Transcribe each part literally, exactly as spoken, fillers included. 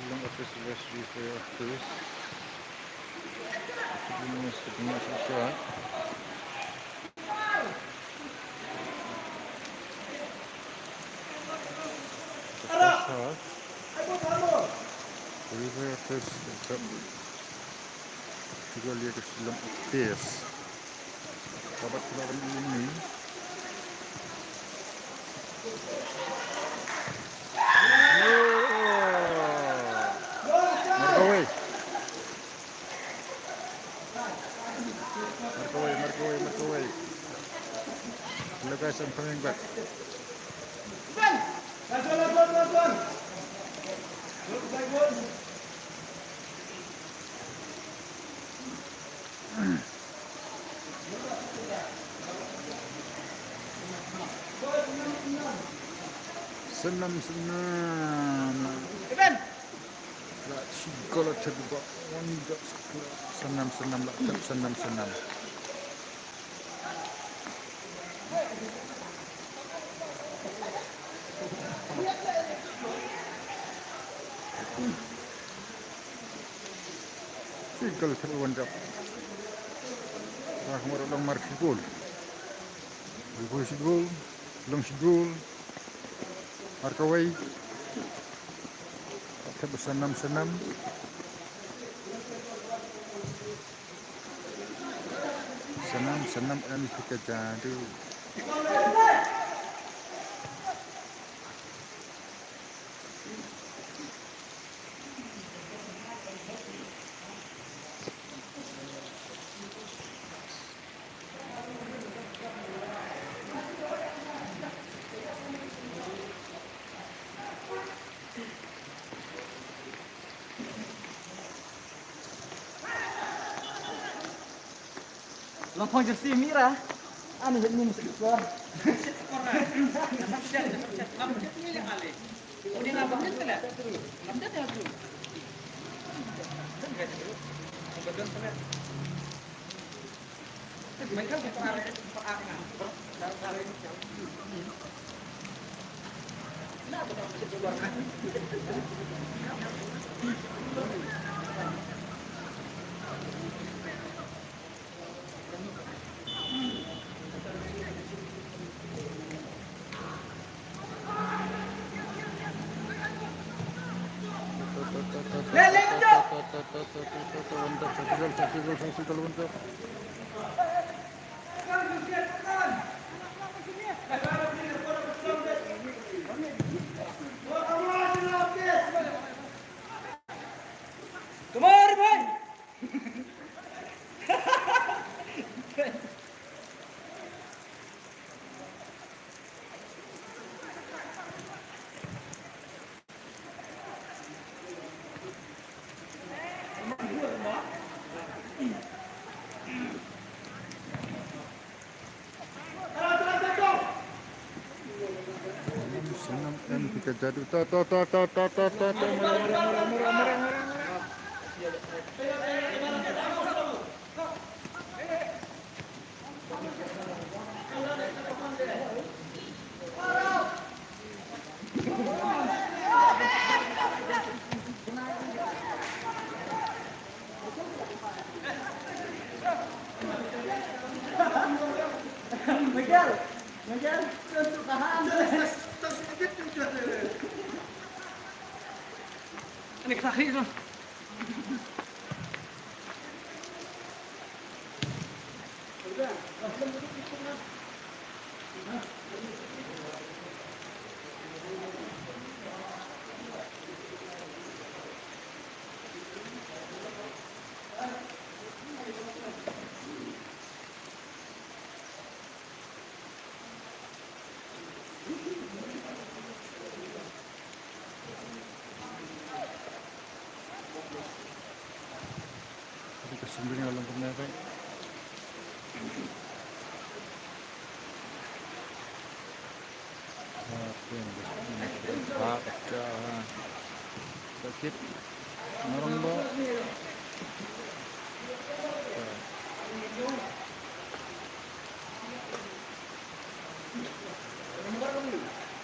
Long office, West Ridgeway office. Office, office, office. River office, River office. Kabat kula kan ini. Markaway. Markaway, Markaway, Markaway. Hello guys, I'm coming back. Senam, senam. La shi gol la thep ba wan da. Senam, senam, la thep senam, senam. Shi gol thep wan da. Ba kumar long mar shi gol. Long shi gol. Long shi gol. Markaway. Thep senam, senam. Senam, senam, em phi ka jadu. Long phong jersey mira. Ani het nim skor. Come on, everybody! Senam, em, phi ka jadu. To, to, to. Mara, mara, mara. Miguel, Miguel, tentu tahan. Ini kita hari tu.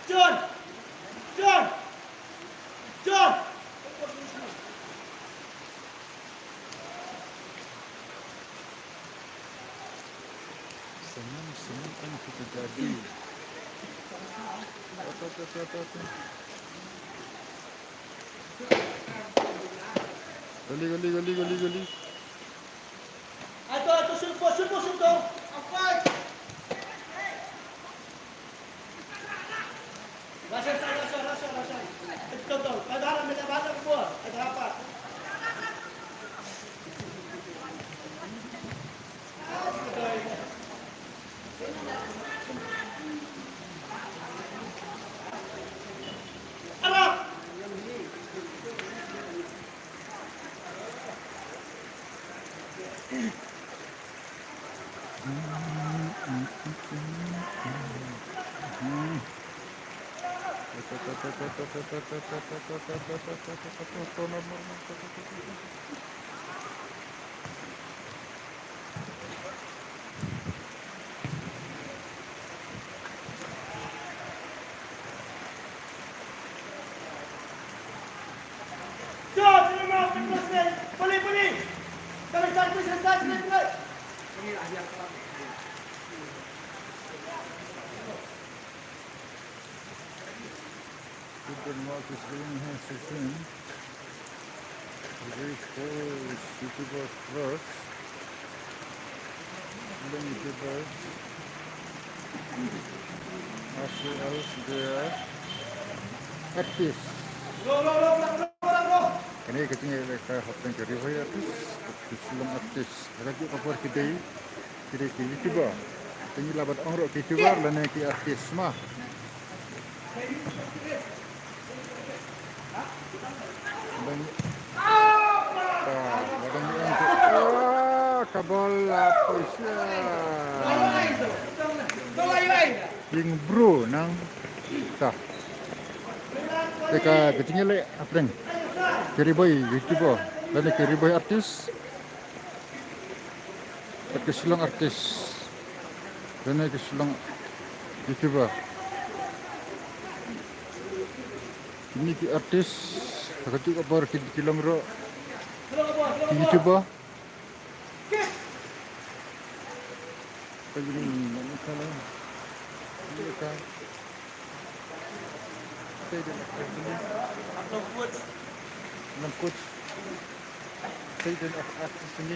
John! John! John! Gully, gully, gully, gully, gully. Ato, ato, sulpo, sulpo, sulpo. Apai. Rasha, rasha, rasha, rasha. Betul, betul. Pada arah, pada arah, pada arah. Good, the mark is going here so soon. Very cool. YouTubers first. And then YouTubers. After else they are artists. Kane ka jingïaleh ka hapdeng ka Ri Bhoi artist, ka Shillong artist. Ka jingïaleh ka por ki dei, ki dei ki YouTuber. Te ngi lah ban ong ruh ki YouTuber lane ki artist ma. Dang, ah, dang, ah, ka bol la pisa. Ïing bru nang ta. Te ka, ka jingïaleh hapdeng ka Ri Bhoi YouTuber lane ka Ri Bhoi artist. Bad ka Shillong artist. Lane ka Shillong YouTuber. Kine ki artist, ha kajuh ka por ki, ki long ruh ki YouTuber. Lam coach. Sei den ak-, artist ni.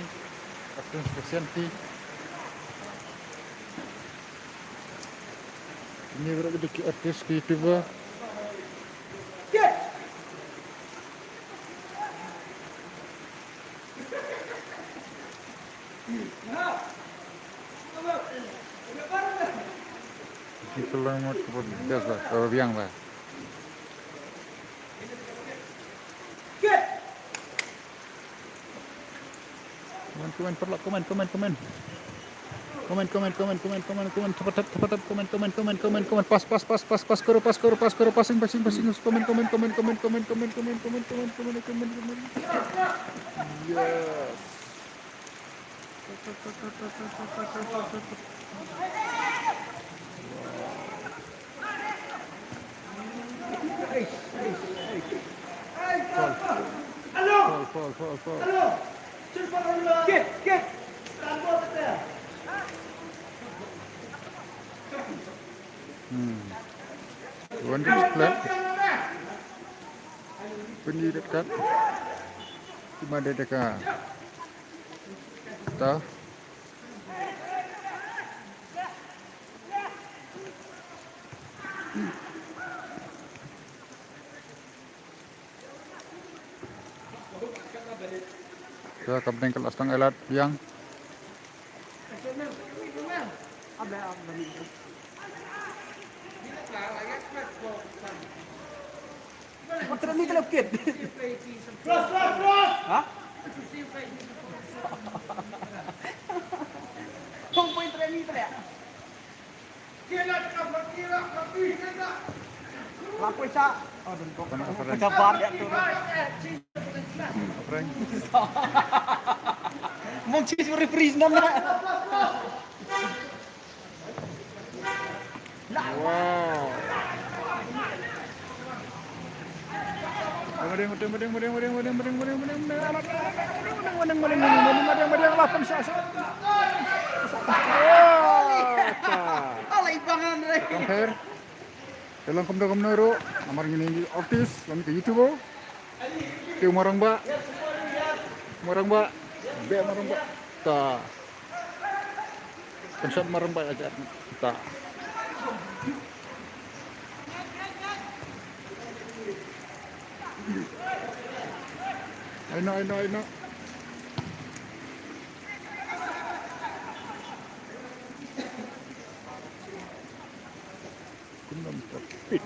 Artist ka Sianti. Ini berapa dikit artist ki YouTuber. Ki kelang mat kebot biasa, eh, biang lah. Komen, komen, paralok, komen, komen, komen. Komen, komen, komen, komen, komen, komen, tap, tap, tap, tap, komen, komen, komen, komen, komen, pas, pas, pas, pas, pas, koro, pas, koro, pas, koro, passing, passing, passing, komen, komen, komen. Yes. Foul. Foul, foul, foul, foul. Hmm. One is clear. Pynïaid kat. Cuma dia dekat. Tah. Ka, ka bneng ka la stang elat biang. Trei ni tlep kit. Ha? Hong poi trei ni tlep. La poi sa. Oh, dun kok. Poi sa bar ya tu. Mong chi referee nam na. Wow. Ta. Ala ibangan re. Compare. Te long kumno kumno ruh, namar ngin ïa artist, long ka YouTuber. Te u marang ba. Marang ba. Be marang ba. Ta. Kan shot marang ba aja. Ta. I know, I know, I know. Kumno ka pit.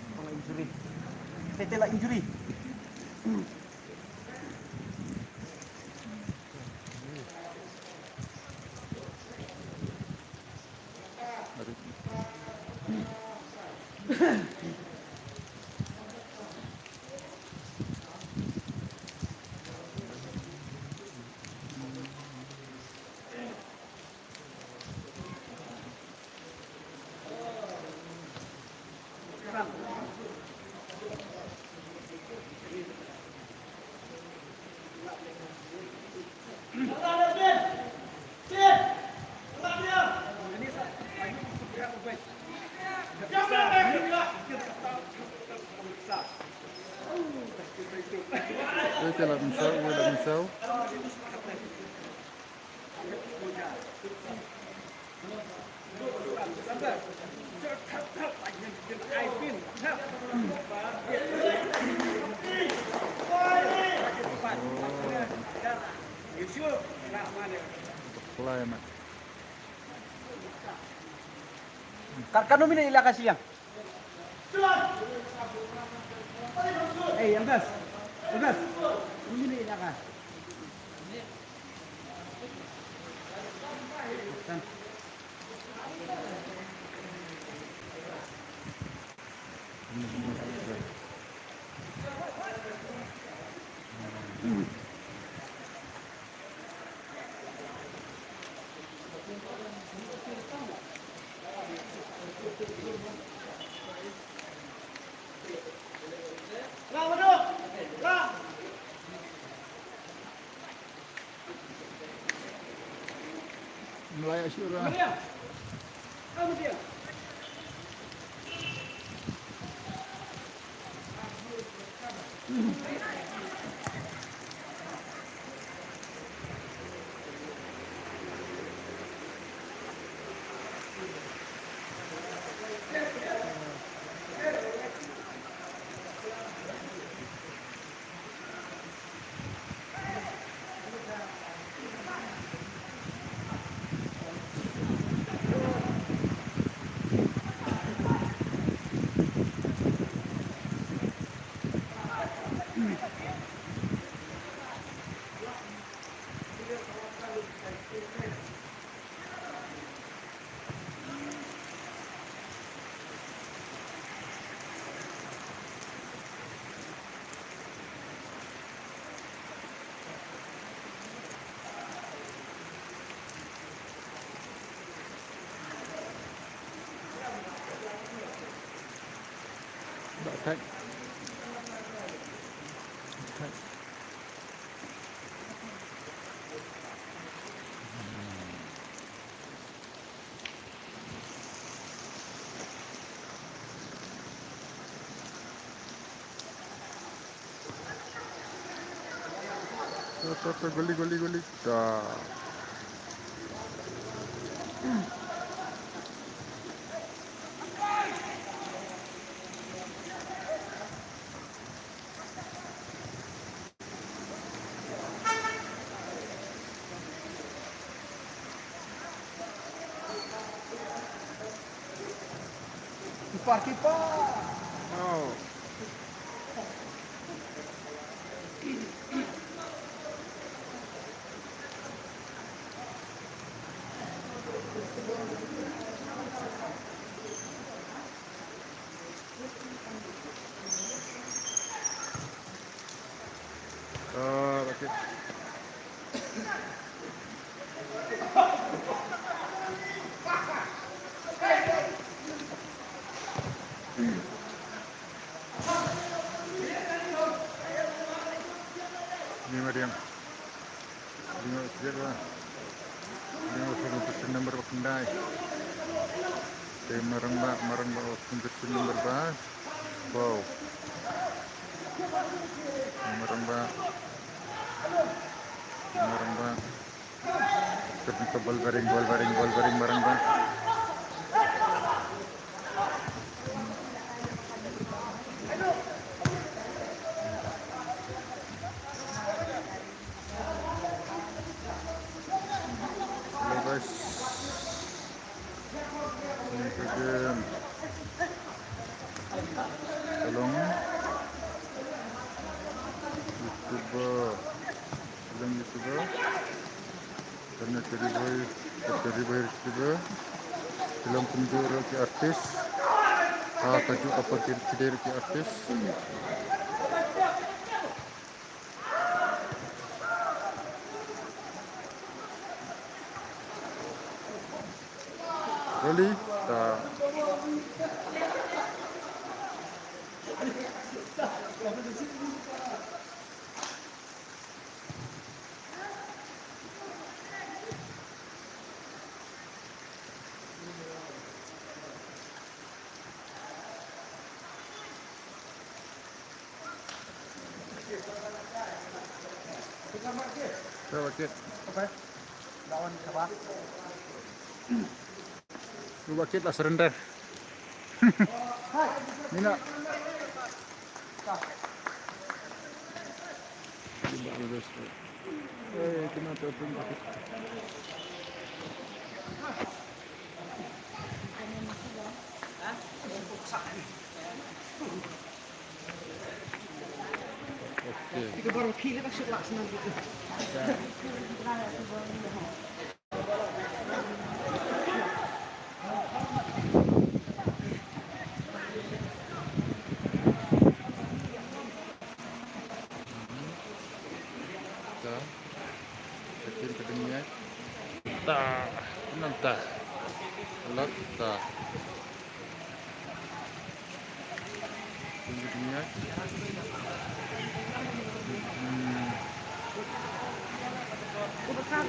Kena injury. Tete la injury. Wei te la mynsiem, wei la mynsiem. Climax. Kar kano minit ila ka siang. Ei, Elgas. Elgas. Ini ni, Elgas. Mlai asura. Back. Back. Ta, ta, ta, guli, guli, guli. Ta. Kiper, kiper. Oh. Marang ba, marang ba, oh, pun kecil number ba. Wow. Marang ba. Marang ba. Ketika ball baring, ball baring, ball baring, marang ba. Hello guys. Ini ke game. Tolong. YouTuber. Tolong YouTuber. Karena Terry Boy, Terry Boy YouTuber. Tolong tunjuk ki artis. Ah, tunjuk apa ki, ki artis. Really? Ta. Coba kit. Coba kit lah surrender. Mina. Eh, kena telepon pakai. Okey. Kita baru kira tak syuk laksana gitu. Ta. Setin kedengnya. Ta. Nang ta. Lak ta. Kedengnya. Hmm. Besar.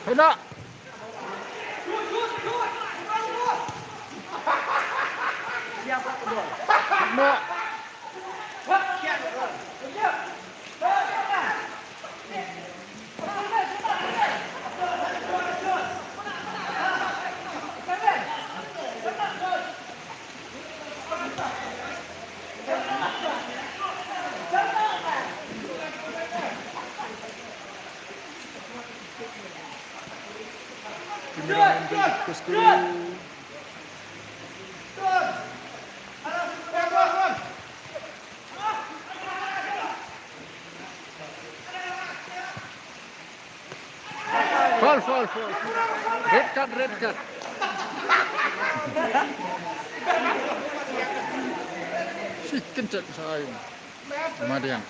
Hei, nak. Nak. Cameraman, request dulu. Foul, foul, foul. Red card, red card. Shi kynchak sa ai. Madiang.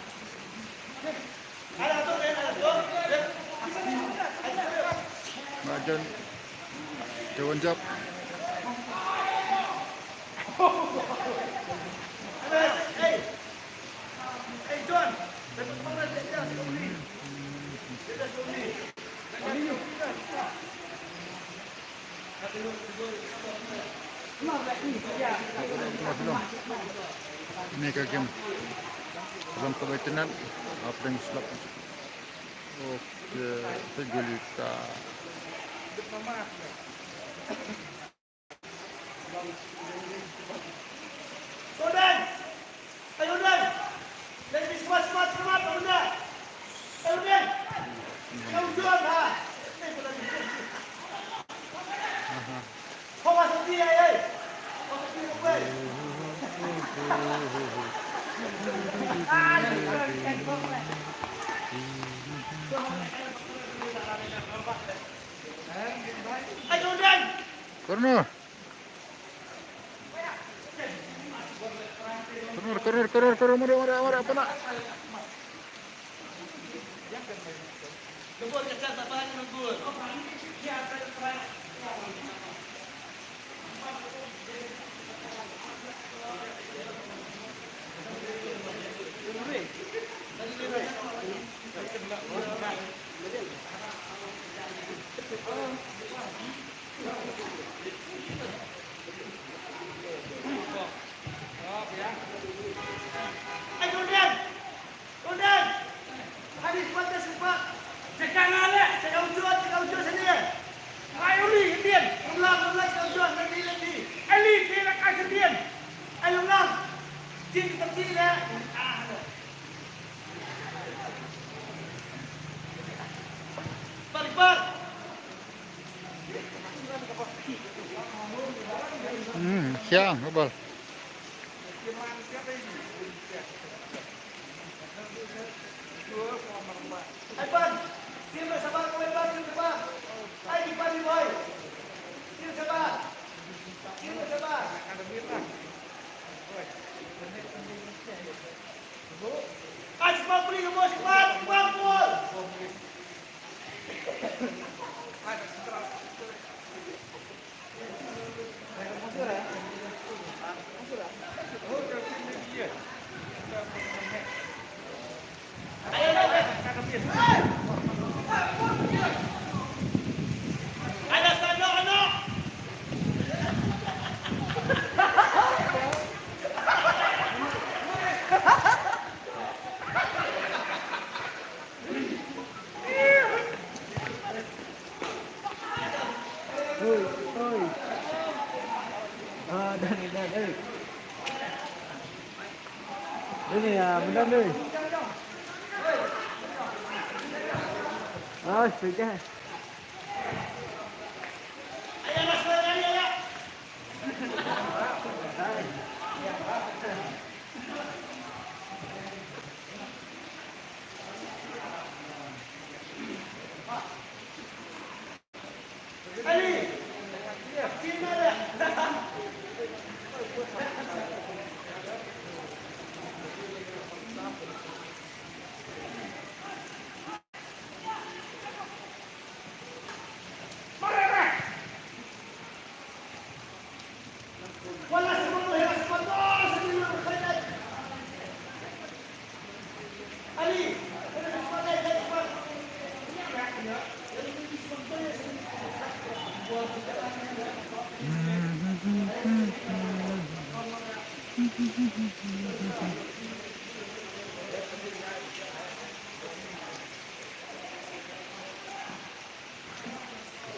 Majon. Dewan Jop. Ini ka game. Belum kebaikan. Apa yang selap? Okey, tegulita. Corner. Corner, corner, corner, corner, mari, mari, mari, apa nak? Hmm, siang, bal. Oi, oi. Ah, done, done, oi. Ini ya, benar nih. Ah, sudah.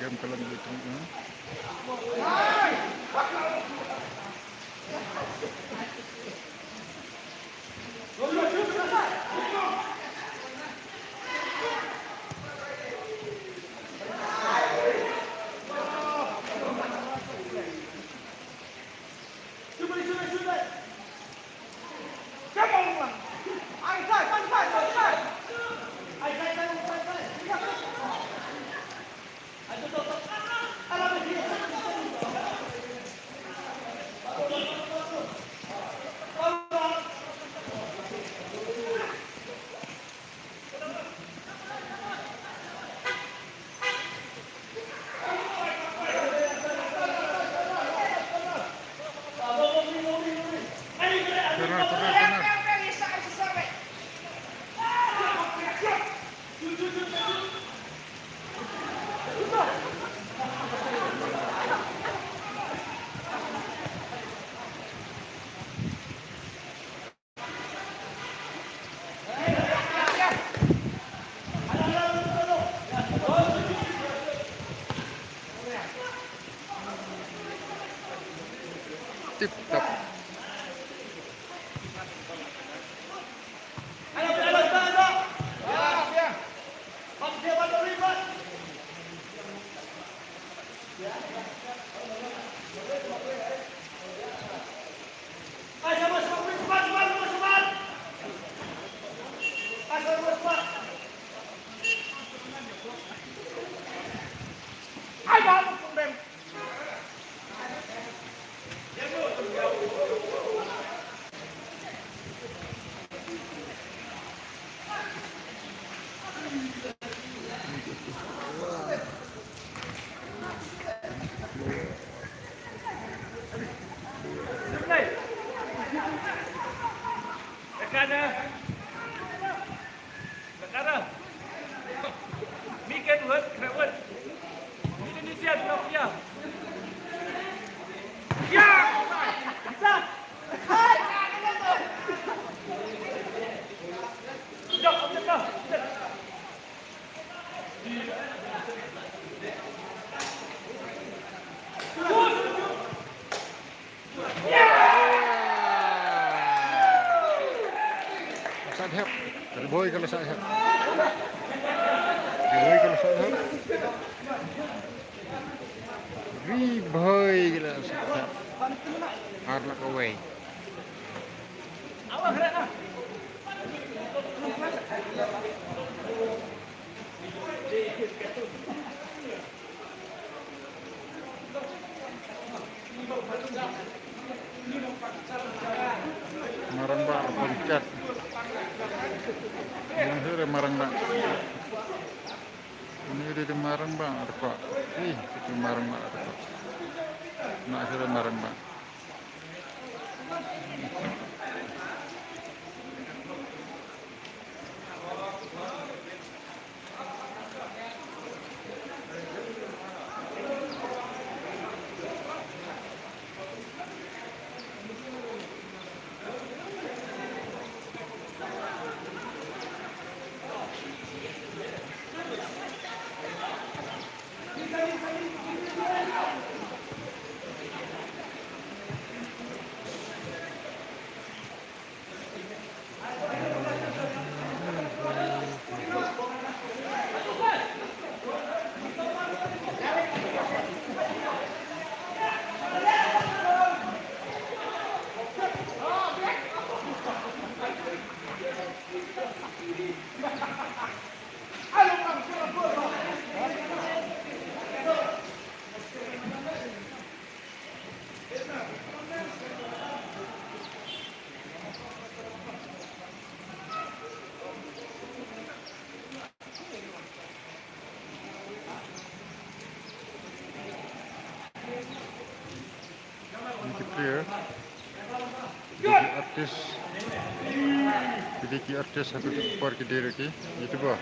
Game ka long YouTube, ha? Tip top. Indonesia, Indonesia. Ya! Bisa! Sat hep. Ri Bhoi ka la sat hep. Ri Bhoi ka la sat hep. Ri Bhoi ka la sat hep. Ar la kawei. Marangbah Pangchat. Yang sudah marangbah. Ini udah di marangbah, ada kok. Ih, itu marangbah, ada kok. Nak sudah marangbah. Ini ki player. Ini ki artist. Ini ki artist ha kajuh ka por ki dei ruh ki YouTuber.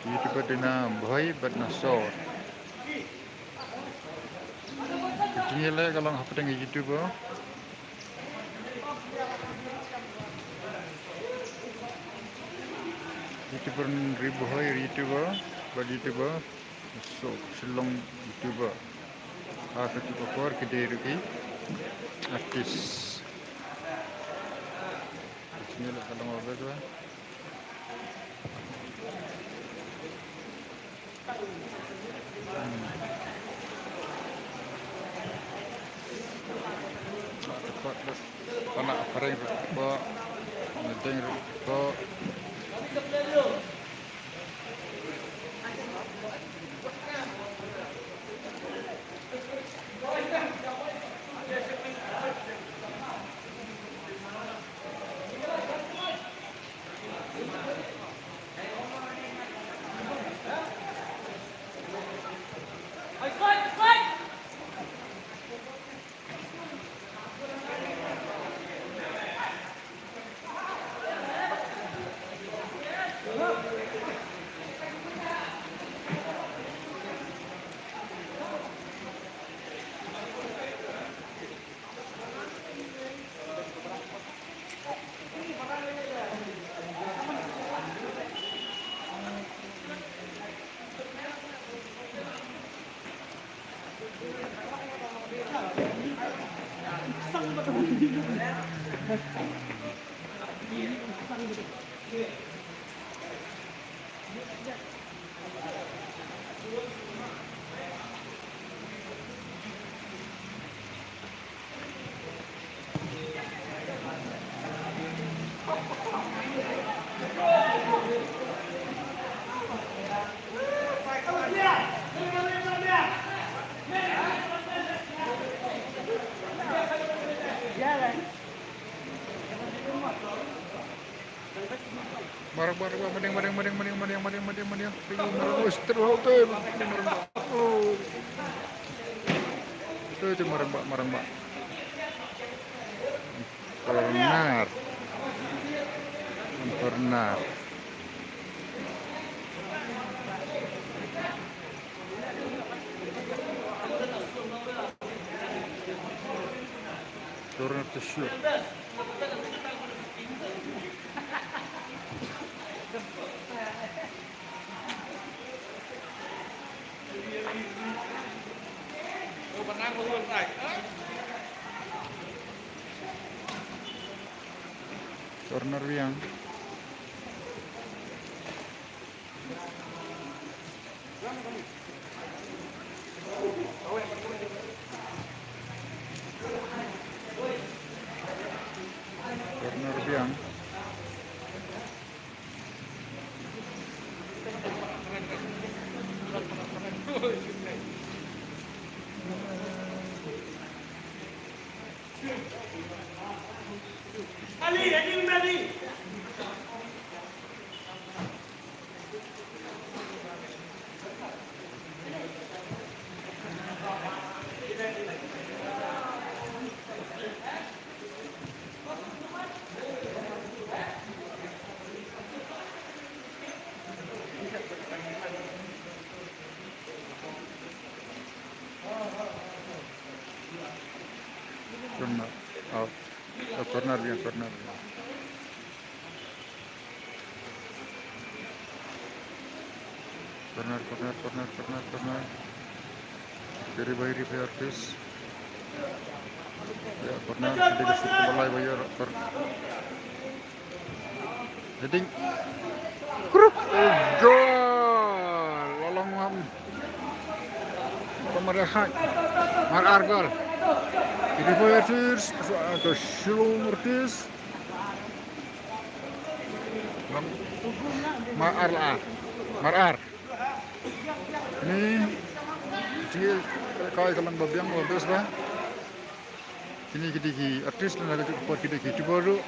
YouTuber dei na Bhoi bad na Sor. Ka jingïaleh ka long hapdeng ka YouTuber. YouTuber Ri Bhoi, YouTuber bad YouTuber Sor, Shillong YouTuber. Ha kajuh ka por ki dei ruh ki artist. Ka jingïaleh ka long ba bha. Pat pat pat. Panak pareng ruh pat. Medeng ruh pat. Marangbah, marangbah, madeng, madeng, madeng, madeng, madeng, madeng, madeng, madeng. Tinggi marangbah, oh, setel hotel. Marangbah. Oh. Tu, tu marangbah, marangbah. Corner. Corner. Corner to shoot. Corner biang. Corner biang. Corner. Oh. Oh, corner biang, corner. Corner, corner, corner, corner, corner. Very, very fair, please. Ya, corner. Dia kasi bola, ya, corner. Heading. Kruk. Eh, gol. Lalong ham. Pamariahat. Mar ar gol. Ini boy Artis. Ke Shillong Artis. Mar ar la. Mar ar. Ni. Ji kai ka long ba biang ba best ba. Kine ki dei ki Artis, lane ka juh ka por ki dei ki YouTuber ruh.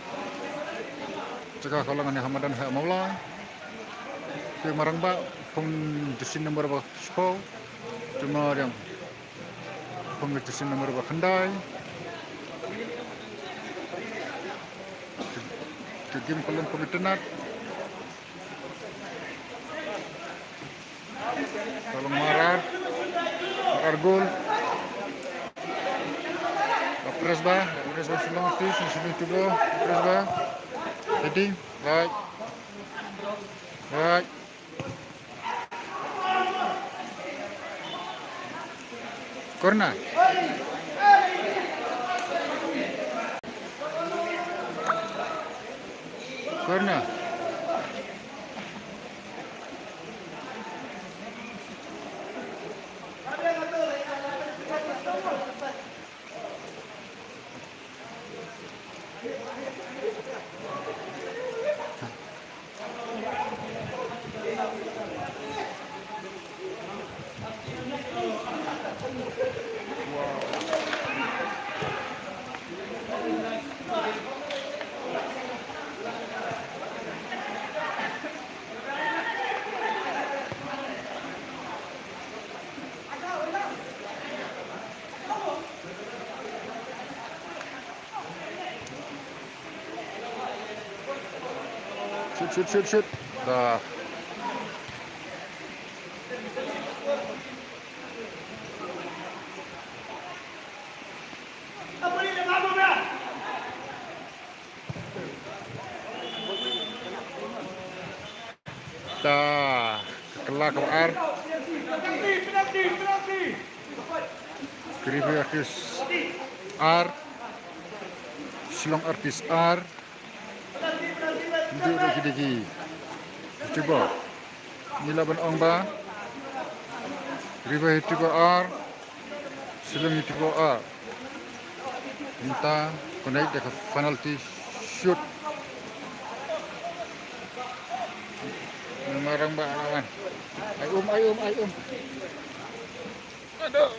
Jaka ka long kane ha madan ha Mawlai. Te Marangbah, phong jersey number ba shiphew. Te Mariang, phong jersey number ba khyndai. Ka game ka long phong itynnad. Ka long mar ar. Mar ar gol. Ba press ba, ba press ba Shillong Artis, Shillong Artis ba press ba. Heading, right. Right. Corner. Corner. Shoot, shoot, shoot, shoot. Dah. Ta, ka kylla kaba ar. Kiripi Artis ar, Shillong Artis ar. Ndu da ki dei ki YouTuber. Ngi lah ban ong ba River YouTuber ar, Shillong YouTuber ar. Mynta connect da ka penalty shoot. Marang ba lawan. Ai um, ai um, ai um. Aduh.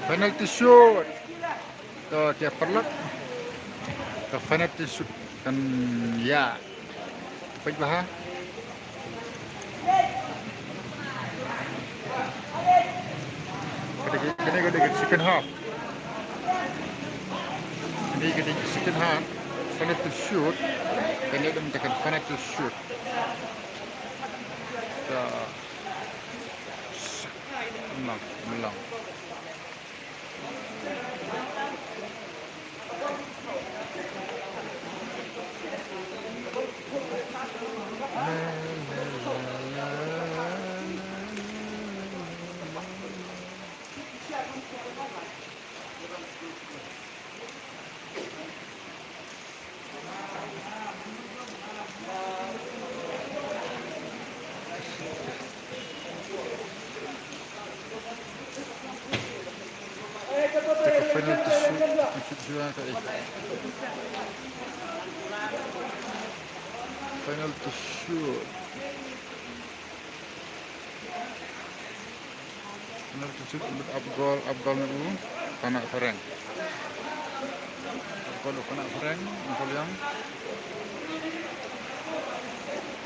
Penalty shoot. To, ki paralok. Ka penalty shoot kan ïa. Peit bha. Kane ka dei ka second half. Kane ka dei ka second half. Penalty shoot. Kane ka dei ka penalty shoot. Ka, menang, menang. Penalty shoot, shoot juga ka, eh. Penalty shoot. Penalty shoot, ap gol, ap gol u Panak Phareng. Ap gol u Panak Phareng, ap gol ïa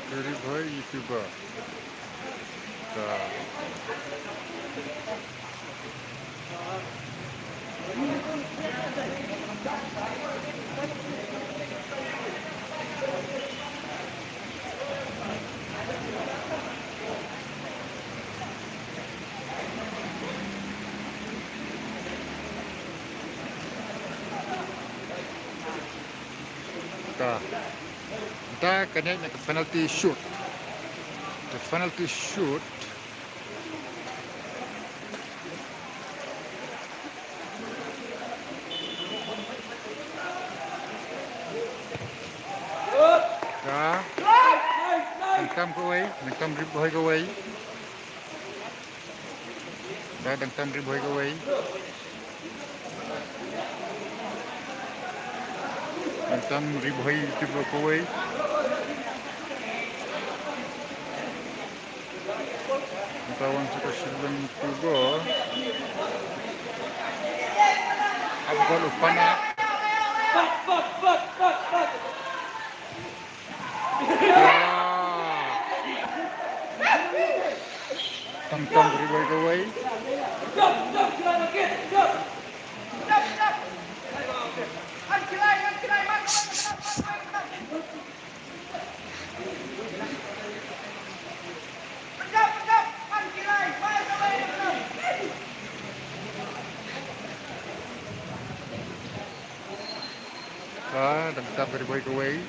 ka Ri Bhoi YouTuber. Ka Ka, ka kane ka penalty shoot. Ka penalty shoot. Ka, dang tam kawei, dang tam Ri Bhoi kawei. Ka, dang tam Ri Bhoi kawei. Dang tam Ri Bhoi YouTuber kawei. Mynta wan sha ka shilliang YouTuber. Ap gol u Panak. Tam tam Ri Bhoi kawei. Ka, dang tam Ri Bhoi kawei.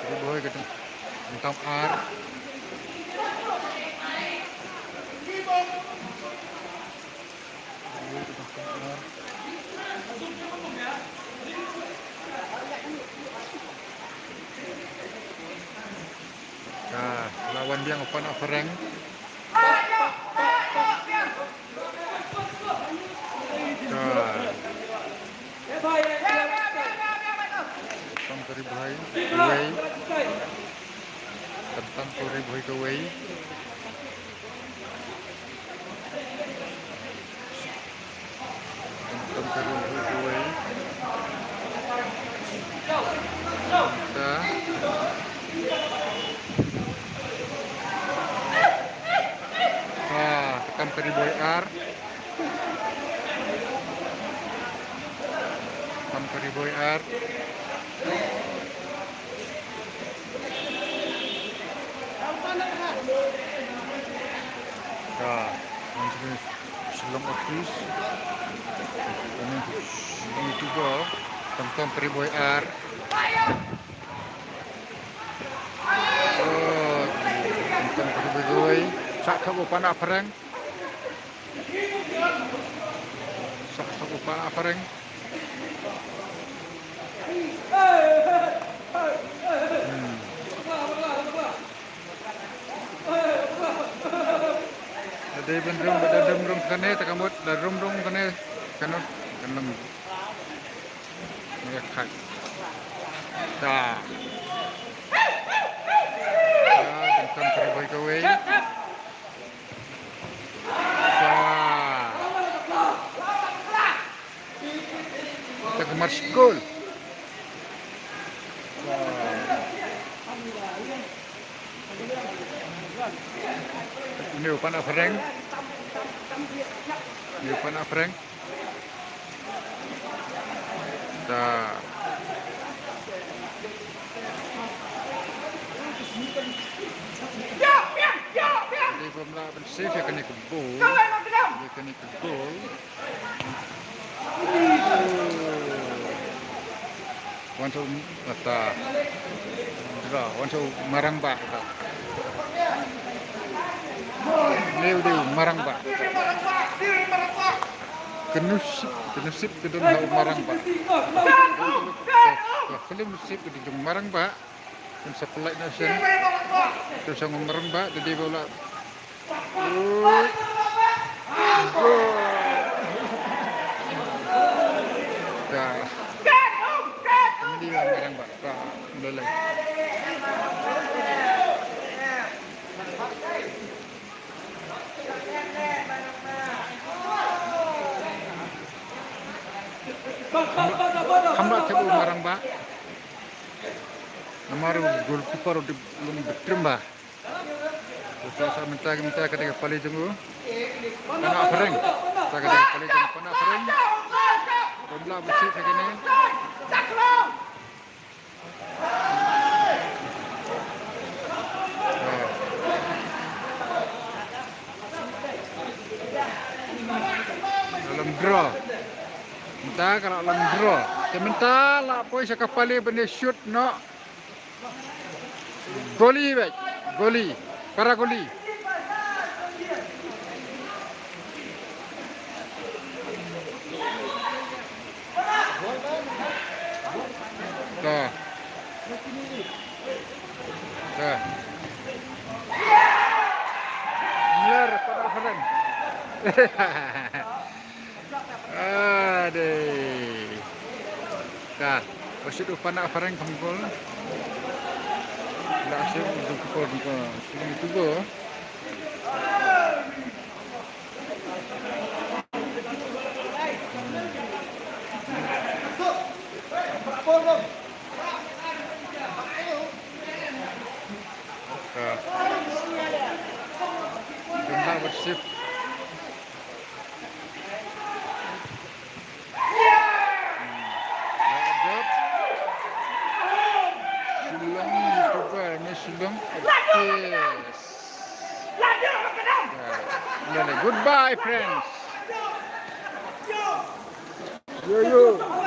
Ri Bhoi ka dang tam ar. Ka, la wan biang u Panak Phareng. Ka, tam ka Ri Bhoi kawei. Tam tam ka Ri Bhoi kawei. Tam tam ka Ri Bhoi kawei. Ta. Ah, tam ka Ri Bhoi ar. Tam ka Ri Bhoi ar. Ka, nang sini Shillong office. Ini YouTuber, tam tam ka Ri Bhoi ar. Oh, tam tam ka Ri Bhoi kawei. Sah thok u Panak Phareng. Sah thok u Panak Phareng. Hmm. Da dei ban rung, da dei ban rung kane, ta ka mut, da rung rung kane, kane, kane. Ngi khat. Da. Da, dang tam ka Ri Bhoi kawei. Da. Mar skul. Uni u pan phareng. Uni u pan phareng. Da. Dei bym lah ban save ïa kane ka ball. Ïa kane ka goal. Wan sha u, ata. Dra, wan sha u marang ba, ata. Leu deu marang ba. Ka nusip, ka nusip ka don ha u marang ba. Ka, ka film nusip ka don marang ba. Kan sa pynlait na sien. Kan sa ngam rem ba, da dei ba u la. Ui. Gol. Da. Ini yang marang ba. Da. Lelai. Kham ba thep u marang ba. Namar u goalkeeper u dei long btrim ba. Te sa mynta, mynta ka dei ka pali jong u. Pana phareng. Mynta ka dei ka pali jong u, pana phareng. Bym lah ban save ha kane. Ka long draw. Mynta ka la long draw. Te mynta la poi sha ka pali ban ïa shoot noh. Goli beit. Goli. Para goli. Ka. Ka. Mler, para phareng. Ade. Ka. Wasit u pana phareng kham gol. La shu u gol, gol. Shu tu gol. Ka. Jumlah bersih. Shillong, YouTuber ni Shillong. Yes. Goodbye, friends. Yo, yo.